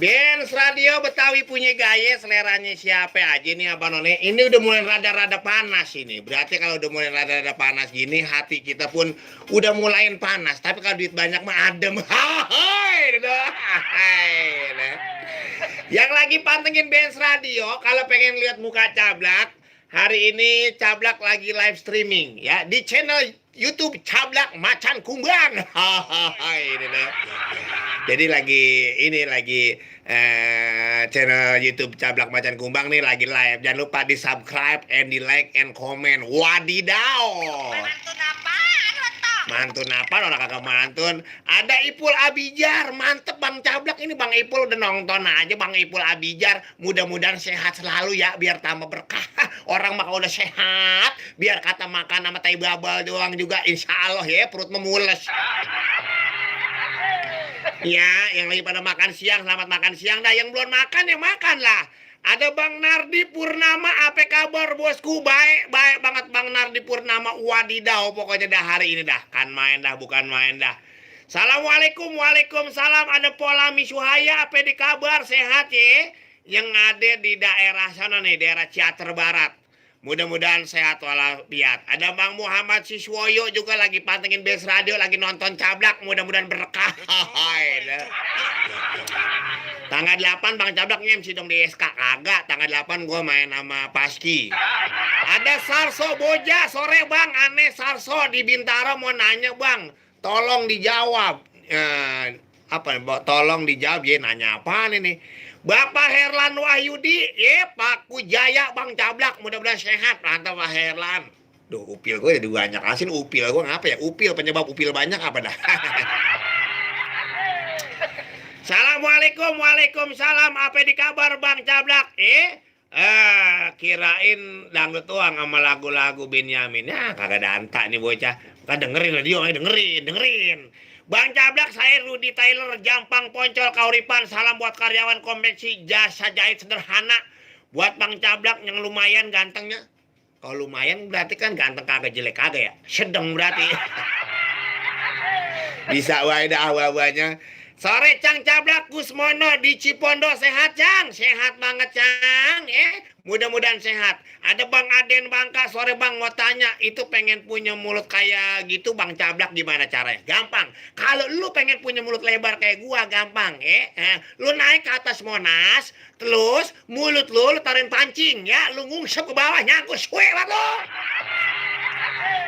Benz Radio Betawi punya gaya, seleranya siapa aja nih Abang None. Ini udah mulai rada-rada panas ini. Berarti kalau udah mulai rada-rada panas gini, hati kita pun udah mulain panas. Tapi kalau duit banyak mah adem. Hai, yang lagi pantengin Benz Radio, kalau pengen lihat muka Cablak, hari ini Cablak lagi live streaming ya di channel YouTube Cablak Macan Kumbang. Jadi lagi channel YouTube Cablak Macan Kumbang nih lagi live. Jangan lupa di subscribe and di like and comment. Wadidaw. Mantun apa orang kagak mantun. Ada Ipul Abijar, mantep Bang Cablak. Ini Bang Ipul udah nonton aja Bang Ipul Abijar. Mudah-mudahan sehat selalu ya, biar tambah berkah. Orang mah udah sehat, biar kata makan sama tai babal doang juga insya Allah ya perut memules. Ya, yang lagi pada makan siang, selamat makan siang dah. Yang belum makan ya makan lah. Ada Bang Nardi Purnama, apa kabar bosku? Baik banget Bang Nardi Purnama. Wadidaw, pokoknya dah hari ini dah. Kan main dah, bukan main dah. Assalamualaikum, waalaikumsalam. Ada Pola Misuhaya, apa di kabar? Sehat ya? Yang ada di daerah sana nih, daerah Ciater Barat. Mudah-mudahan sehat walafiat. Ada Bang Muhammad Siswoyo juga lagi pantengin Benz Radio, lagi nonton Cablak. Mudah-mudahan berkah. Tanggal 8 Bang Cablak MC dong di SK. Kagak, tanggal 8 gue main sama Paski. Ada Sarso Boja, sore Bang. Aneh Sarso di Bintaro mau nanya Bang. Tolong dijawab. Tolong dijawab ya, nanya apaan ini? Bapak Herlan Wahyudi, Pak Kujaya Bang Cablak, mudah-mudahan sehat. Mantap Pak Herlan. Duh, upil gue jadi banyak asin. Upil gue ngapa ya? Upil, penyebab upil banyak apa dah? Assalamualaikum, waalaikumsalam. Apa di kabar Bang Cablak? Kirain dangdut doang sama lagu-lagu Benyamin. Ya, kagak ada anta nih bocah. Kan dengerin radio, dengerin. Bang Cablak, saya Rudy Taylor, Jampang Poncol Kauripan. Salam buat karyawan konveksi jasa jahit sederhana. Buat Bang Cablak yang lumayan gantengnya. Kalau lumayan berarti kan ganteng kagak jelek kagak ya? Sedang berarti. Bisa wae dah awal-awalnya. Sore Cang Cablak Gusmono di Cipondo, sehat Cang? Sehat banget Cang, mudah-mudahan sehat. Ada Bang Aden Bangka, sore Bang mau tanya, itu pengen punya mulut kayak gitu Bang Cablak gimana caranya? Gampang. Kalau lu pengen punya mulut lebar kayak gua gampang, lu naik ke atas Monas, terus mulut lu taruhin pancing ya, lu ngungsep ke bawah nyangkut suwe lah lu.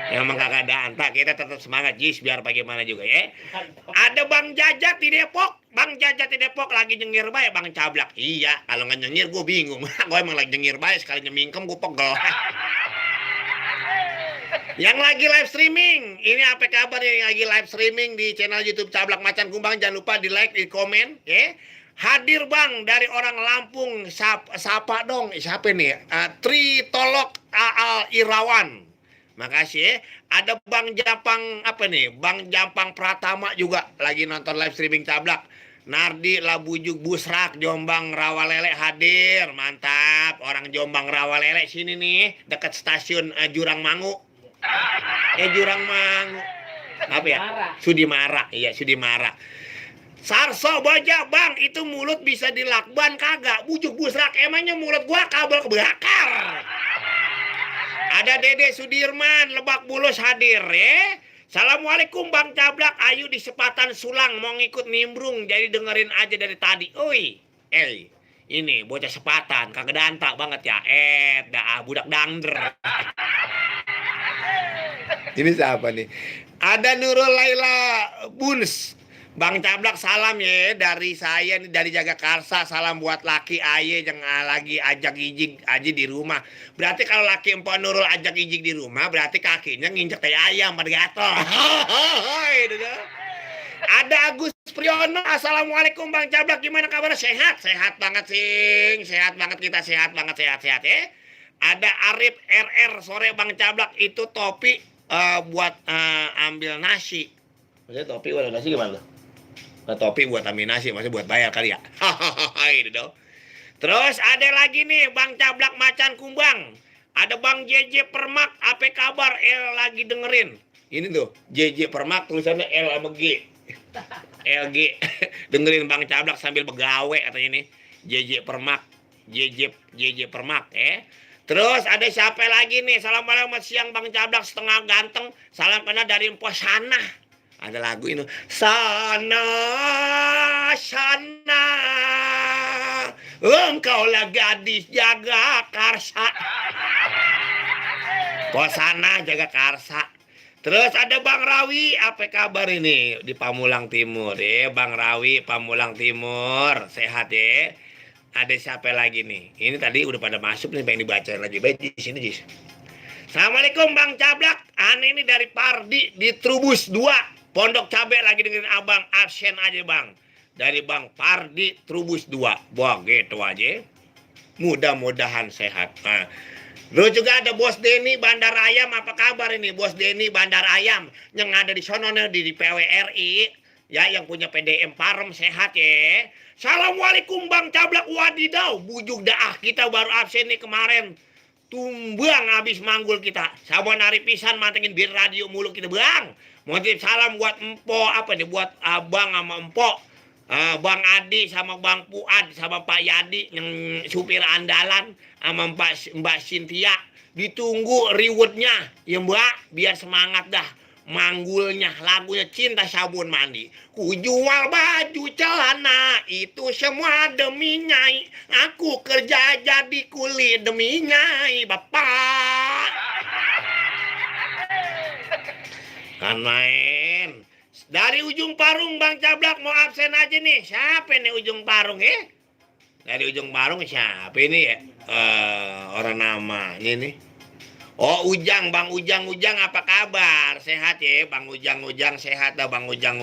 Emang kagak ada anta, kita tetap semangat Jis biar bagaimana juga ya. Ada Bang Jajat di Depok. Bang Jajat di Depok lagi nyengir bae Bang Cablak. Iya, kalau nggak nyengir gue bingung. Gue emang lagi nyengir bae, sekali nyemingkem gue pegel. Yang lagi live streaming, ini apa kabar yang lagi live streaming di channel YouTube Cablak Macan Kumbang? Jangan lupa di like, di komen ya. Hadir Bang dari orang Lampung, sapa dong. Siapa nih? Tritolog Aal Irawan. Makasih ya. Ada Bang Jampang Bang Jampang Pratama juga lagi nonton live streaming Cablak. Nardi Labujuk Busrak Jombang Rawalele hadir. Mantap. Orang Jombang Rawalele sini nih, dekat stasiun Jurang Mangu. Jurang Mangu. Apa ya? Sudimara. Iya, Sudimara. Sarso Boja Bang, itu mulut bisa dilakban kagak? Bujuk Busrak, emangnya mulut gua kabel kebakar. Ada Dede Sudirman, Lebak Bulus hadir ya. Assalamualaikum Bang Cablak, ayu di Sepatan Sulang mau ngikut nimbrung, jadi dengerin aja dari tadi. Oi, ini bocah Sepatan, kagak dantak banget ya. Budak dangder. Ini siapa nih? Ada Nurul Laila Buns. Bang Cablak salam ya dari saya nih, dari Jagakarsa. Salam buat laki aye yang lagi ajak ijik aja di rumah. Berarti kalau laki Empok Nurul ajak ijik di rumah, berarti kakinya nginjek teh ayam pada gatel. Ada Agus Priyono. Assalamualaikum Bang Cablak, gimana kabar? Sehat? Sehat banget sing. Sehat banget kita, sehat banget, sehat-sehat ya. Ada Arif RR, sore Bang Cablak, itu topi buat ambil nasi. Maksudnya topi buat nasi gimana? Topi buat ambil nasi, maksudnya buat bayar kali ya. Terus ada lagi nih Bang Cablak Macan Kumbang. Ada Bang JJ Permak, apa kabar? Lagi dengerin. Ini tuh JJ Permak tulisannya L sama G. LG. Dengerin Bang Cablak sambil begawe katanya nih. JJ Permak. JJ Permak Terus ada siapa lagi nih? Assalamualaikum siang Bang Cablak setengah ganteng. Salam kenal dari Empo Sana. Ada lagu ini. Sana, sana. Engkaulah gadis jaga karsa. Posana jaga karsa. Terus ada Bang Rawi, apa kabar ini di Pamulang Timur Bang Rawi Pamulang Timur, sehat Ada siapa lagi nih? Ini tadi udah pada masuk nih, pengen dibacain lagi. Baik di sini, Jis. Assalamualaikum Bang Cablak, aneh ini dari Pardi di Trubus 2, Pondok Cabe lagi dengerin abang, absen aja Bang. Dari Bang Pardi Trubus 2, begitu aja. Mudah-mudahan sehat. Nah. Lu juga ada Bos Denny Bandar Ayam, apa kabar ini Bos Denny Bandar Ayam yang ada di sono di PWRI ya, yang punya PDM Parem, sehat ya. Assalamualaikum Bang Cablak, wadidaw bujuk dah kita baru absen nih kemarin, tumbang habis manggul kita, sabar nari pisan mantengin bir radio mulu kita Bang. Mau titip salam buat Empo, apa nih buat Abang sama Empo, Bang Adi sama Bang Puad sama Pak Yadi yang supir andalan, sama Mbak Cynthia. Ditunggu rewardnya ya Mbak, biar semangat dah manggulnya. Lagunya Cinta Sabun Mandi. Ku jual baju celana itu semua demi Nyai, aku kerja jadi kuli demi Nyai Bapak. Kan main dari ujung Parung Bang Cablak mau absen aja nih. Siapa nih ujung Parung Dari ujung Parung siapa ini ya? Orang nama ini. Oh Ujang, Bang Ujang apa kabar? Sehat ya Bang Ujang sehat dah Bang Ujang.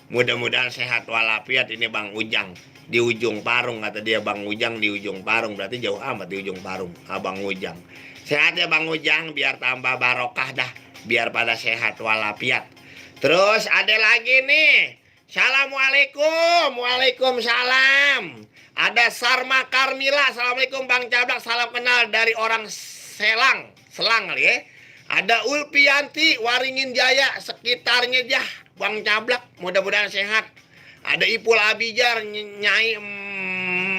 Mudah-mudahan sehat walafiat ini Bang Ujang. Di ujung Parung kata dia Bang Ujang di ujung Parung, berarti jauh amat di ujung Parung. Bang Ujang. Sehat ya Bang Ujang, biar tambah barokah dah. Biar pada sehat walafiat. Terus ada lagi nih. Assalamualaikum. Waalaikumsalam. Ada Sarma Karmila. Assalamualaikum Bang Cablak. Salam kenal dari orang Selang kali ya. Ada Ulpianti Waringin Jaya sekitarnya jah Bang Cablak. Mudah-mudahan sehat. Ada Ipul Abijar Nyai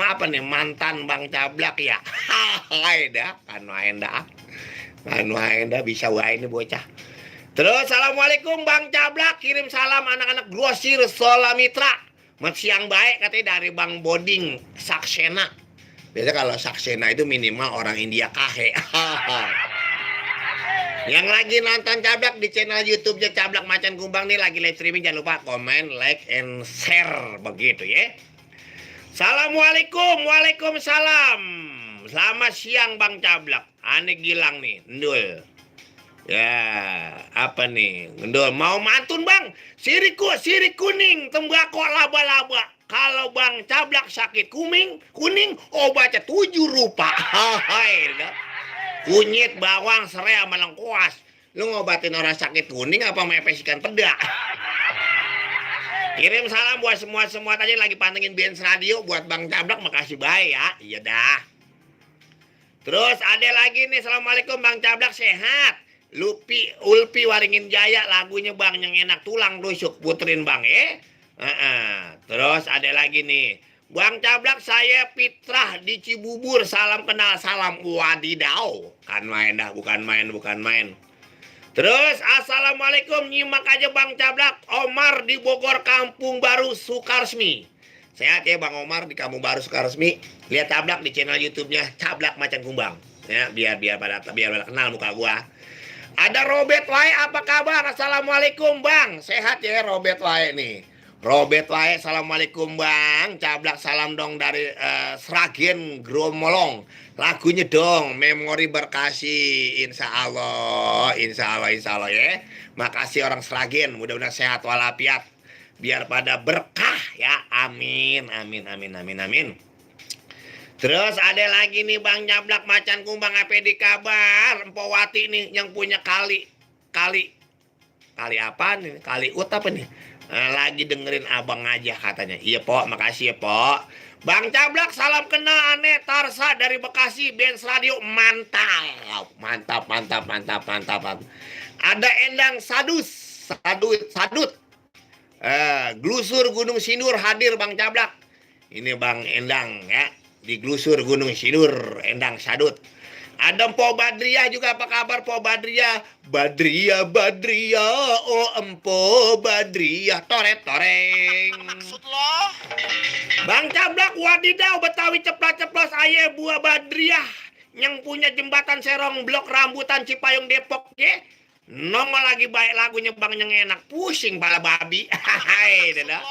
apa nih mantan Bang Cablak ya. Hai dah kan main dah. Bisa wae ini bocah. Terus assalamualaikum Bang Cablak, kirim salam anak-anak grosir Solamitra. Siang baik katanya dari Bang Boding Saksena. Biasa kalau Saksena itu minimal orang India kahe. Yang lagi nonton Cablak di channel YouTube-nya Cablak Macan Kumbang nih lagi live streaming, jangan lupa komen, like, and share begitu ya. Assalamualaikum, waalaikumsalam. Selamat siang Bang Cablak. Aneh Gilang nih, Ndul. Ya, apa nih? Ndul mau mantun Bang. Sirih kuning, tembakau laba-laba. Kalau Bang Cablak sakit kuning, obatnya 7 rupa. Hai, kunyit, bawang, serai, sama lengkuas. Lu ngobatin orang sakit kuning apa mepes ikan peda? Kirim salam buat semua tadi lagi pantengin Benz Radio. Buat Bang Cablak makasih baik ya. Iya dah. Terus ada lagi nih. Assalamualaikum Bang Cablak, sehat. Ulpi Waringin Jaya lagunya Bang yang enak tulang rusuk puterin Bang Terus ada lagi nih. Bang Cablak, saya Fitrah di Cibubur, salam kenal, salam wadidaw. Kan main dah, bukan main. Terus assalamualaikum, nyimak aja Bang Cablak. Omar di Bogor Kampung Baru Sukarsmi. Sehat ya Bang Omar di Kampung Baru Sukarsmi. Lihat Cablak di channel YouTube-nya Cablak Macan Kumbang. Ya, biar pada kenal muka gua. Ada Robert Wae, apa kabar? Assalamualaikum Bang. Sehat ya Robert Wae nih. Robert Wae, assalamualaikum Bang Cablak, salam dong dari Sragen Gromolong. Lagunya dong, Memori Berkasih. Insya Allah ya. Makasih orang Sragen, mudah-mudahan sehat walafiat. Biar pada berkah ya. Amin. Terus ada lagi nih Bang Cablak Macan Kumbang, apa di kabar? Empowati nih yang punya kali apa nih? Kali ut apa nih? Lagi dengerin abang aja katanya. Iya Pok, makasih ya Pok. Bang Cablak, salam kenal aneh Tarsa dari Bekasi, Benz Radio mantap. Ada Endang Sadut. Glusur Gunung Sindur hadir Bang Cablak. Ini Bang Endang ya. Di Glusur Gunung Sindur, Endang Sadut. Ada Po Badria juga, apa kabar Po Badria? Badria, Badria, oh empo Badria, toret toreng. Maksud lo? Bang Cablak, wadidaw, Betawi ceplas-ceplos aye buah Badriah yang punya jembatan Serong Blok Rambutan Cipayung Depok ya. Nongol lagi baik lagunya Bang yang enak, pusing pala babi. Hai, dadah.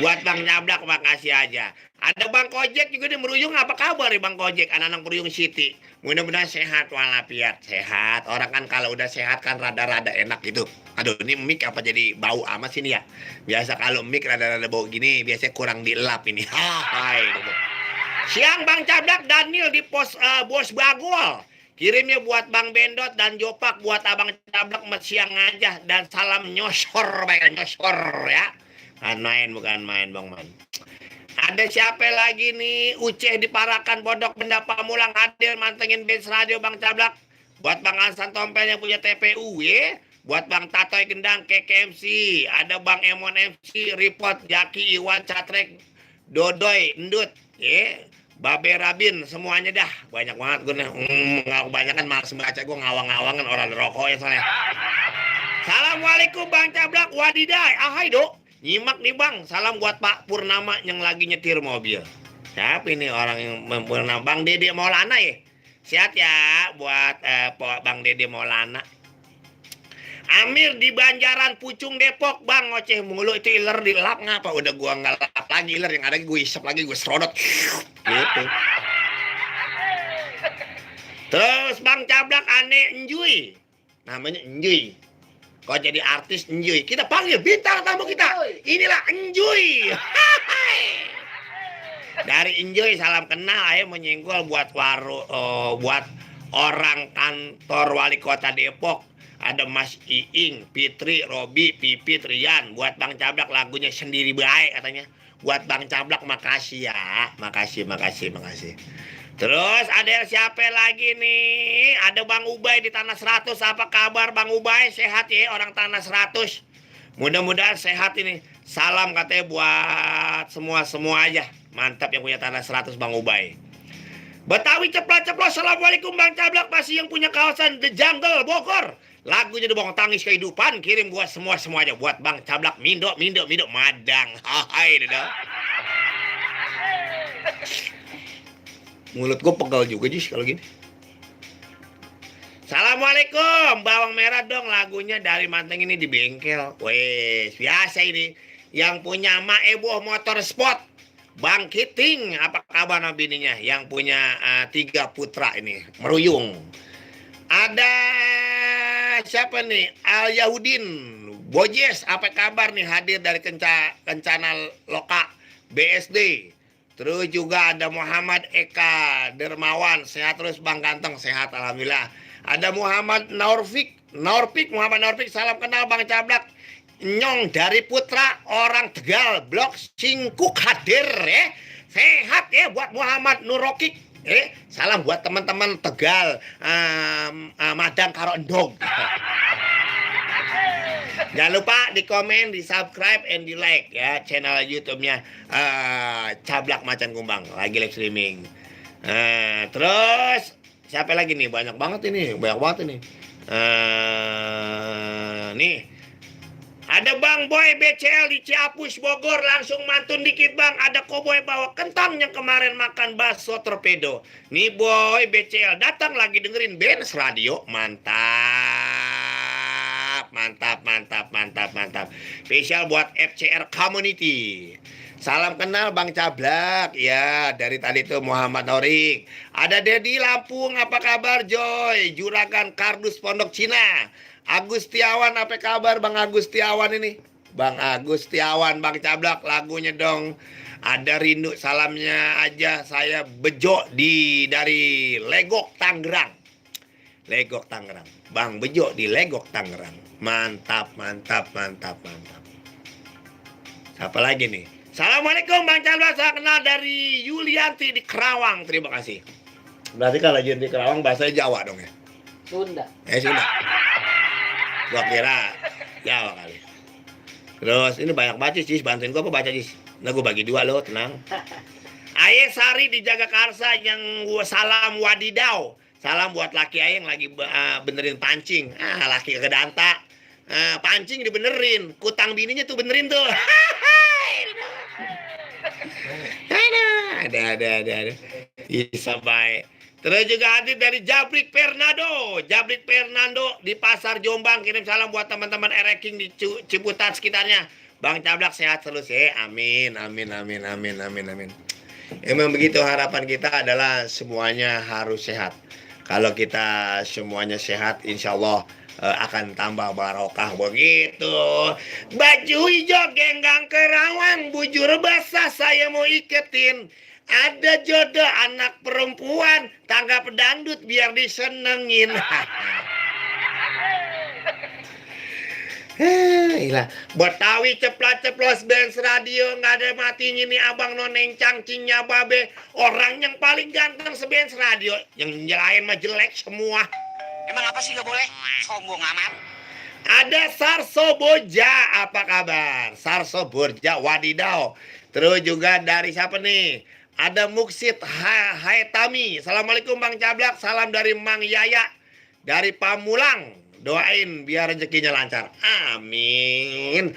Buat Bang Cablak makasih aja. Ada Bang Kojek juga di Meruyung, apa kabar nih Bang Kojek, anak-anak Meruyung City? Mudah-mudahan sehat walafiat, sehat. Orang kan kalau udah sehat kan rada-rada enak gitu. Aduh, ini mic apa jadi bau amat sini ya? Biasa kalau mic rada-rada bau gini, biasanya kurang dielap ini. Hai, gitu. Siang Bang Cablak, Daniel di pos Bos Bagol. Kirimnya buat Bang Bendot dan Jopak, buat Abang Cablak siang aja. Dan salam nyosor, baik nyosor ya. Kan main, bukan main Bang Man. Ada siapa lagi nih? Uceh di Parakan, Bodok Benda Pamulang hadir mantengin base radio Bang Cablak. Buat Bang Hasan Tompel yang punya TPU ya. Buat Bang Tatoy Gendang KKMC. Ada Bang Emon MC, Report, Jaki, Iwan, Catrek, Dodoy, Endut ya. Babe Rabin, semuanya dah. Banyak banget gue nih. Kebanyakan malas baca, gue ngawang-ngawangan orang rokok ya soalnya. Assalamualaikum Bang Cablak, wadidai. Ahai dok. Nyimak nih Bang, salam buat Pak Purnama yang lagi nyetir mobil. Siapa ini orang yang Purnama? Bang Dede Maulana ya? Sehat ya buat Bang Dede Maulana. Amir di Banjaran Pucung Depok Bang, ngoceh mulu itu iler dilap ngapa? Udah gua nggak lap lagi iler, yang ada gue isep lagi, gue serodot. Gitu. Terus Bang Cablak aneh Enjuy. Namanya Enjuy. Kok jadi artis Enjuy? Kita panggil bintang tamu kita. Inilah Enjuy. Dari Enjuy salam kenal, ayo menyenggol buat buat orang kantor wali kota Depok. Ada Mas Iing, Fitri, Robi, Pipit, Rian. Buat Bang Cablak lagunya sendiri baik katanya. Buat Bang Cablak makasih ya. Makasih. Terus ada siapa lagi nih? Ada Bang Ubay di Tanah 100. Apa kabar Bang Ubay? Sehat ya orang Tanah 100. Mudah-mudahan sehat ini. Salam katanya buat semua aja. Mantap yang punya Tanah 100 Bang Ubay. Betawi ceplos-ceplos. Assalamualaikum Bang Cablak. Masih yang punya kawasan The Jungle Bogor. Lagunya The Bong Tangis Kehidupan. Kirim buat semua aja. Buat Bang Cablak. Mindo Madang. Hai dadah. Mulut gue pegal juga Jis kalau gini. Assalamualaikum. Bawang merah dong lagunya dari Manteng ini di bengkel. Wes biasa ini. Yang punya Maeboh Motorsport. Bang Kiting. Apa kabar bininya? Yang punya 3 putra ini. Meruyung. Ada siapa nih? Al Yahudin Bojes, apa kabar nih hadir dari Kencana Loka BSD. Terus juga ada Muhammad Eka Dermawan, sehat terus Bang Ganteng, sehat alhamdulillah. Ada Muhammad Norfik, Muhammad Norfik, salam kenal Bang Cablak. Nyong dari Putra, orang Tegal, Blok Singkuk hadir ya. Sehat ya buat Muhammad Nurokik. Salam buat teman-teman Tegal, Madang karo Endog. Jangan lupa di komen, di subscribe, and di like ya channel YouTube-nya Cablak Macan Kumbang lagi live streaming. Terus siapa lagi nih? Banyak banget ini. Nih. Ada Bang Boy BCL di Ciapus Bogor, langsung mantun dikit Bang. Ada Koboy bawa kentang yang kemarin makan bakso torpedo. Nih Boy BCL datang lagi dengerin Benz Radio. Mantap. Spesial buat FCR Community. Salam kenal Bang Cablak. Ya, dari tadi tuh Muhammad Norik. Ada Dedi Lampung, apa kabar Joy? Juragan Kardus Pondok Cina. Agustiawan, apa kabar Bang Agustiawan ini? Bang Agustiawan, Bang Cablak lagunya dong. Ada rindu salamnya aja, saya Bejo dari Legok Tangerang. Bang Bejo di Legok Tangerang. Mantap. Siapa lagi nih? Assalamualaikum Bang Cablak, saya kenal dari Yulianti di Kerawang. Terima kasih. Berarti kalau di Kerawang bahasanya Jawa dong ya? Sunda. Sunda. Gua kira Jawa kali. Terus ini banyak baca Cis, bantuin gua apa baca Cis? Nah gua bagi dua lo, tenang. Aye Sari di Jagakarsa yang gua salam wadidau. Salam buat laki aye yang lagi benerin pancing. Laki kedanta. Pancing dibenerin, kutang bininya tuh benerin tuh. Ada. Bisa baik. Terus juga hadir dari Jabrik Fernando di Pasar Jombang, kirim salam buat teman-teman Ereking di Ciputat sekitarnya. Bang Cablak sehat terus ya. Amin. Emang begitu, harapan kita adalah semuanya harus sehat. Kalau kita semuanya sehat, insya Allah akan tambah barokah begitu. Baju hijau genggang kerawang, bujur basah saya mau iketin. Ada jodoh anak perempuan, tangga pedangdut biar disenengin. Ilah, Betawi ceplas-ceplos Benz Radio nggak ada matinya nih abang noneng cangcingnya babe. Orang yang paling ganteng se-Benz Radio, yang lain mah jelek semua. Emang apa sih nggak boleh? Sombong amat. Ada Sarso Boja, apa kabar? Sarso Boja, wadidaw. Terus juga dari siapa nih? Ada Muksid Haitami. Assalamualaikum Bang Cablak, salam dari Mang Yaya dari Pamulang. Doain biar rezekinya lancar. Amin.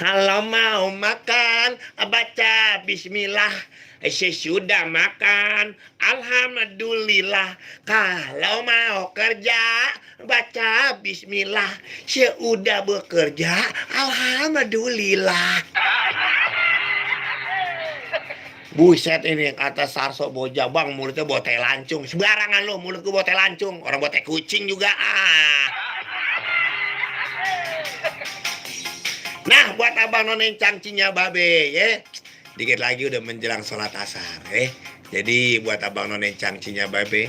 Kalau mau makan, baca bismillah. Sesudah makan, alhamdulillah. Kalau mau kerja, baca bismillah. Seudah bekerja, alhamdulillah. Buset ini kata Sarso Boja, Bang mulutnya bawa teh lancung. Sembarangan lo, mulut gue bawa teh lancung. Orang bawa teh kucing juga. Nah, buat abang nonen cangcingnya babe ya. Dikit lagi udah menjelang sholat asar ya. Jadi buat abang nonen cangcingnya babe,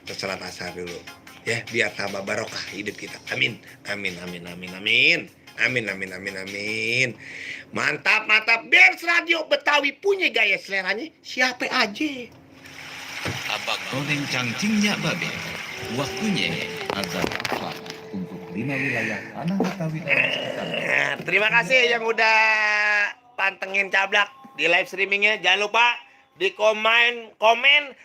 kita sholat asar dulu ya, biar tambah barokah hidup kita. Amin. Mantap. Benz Radio Betawi punya gaya seleranya siapa aja. Abang noneng cangcingnya babe. Waktunya azan asar untuk 5 wilayah tanah Betawi dan sekitarnya. Terima kasih yang udah pantengin Cablak di live streamingnya. Jangan lupa di komen,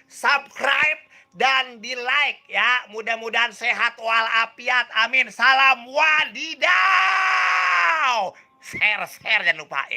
subscribe, dan di like ya. Mudah-mudahan sehat walafiat. Amin. Salam wadidaw. Share jangan lupa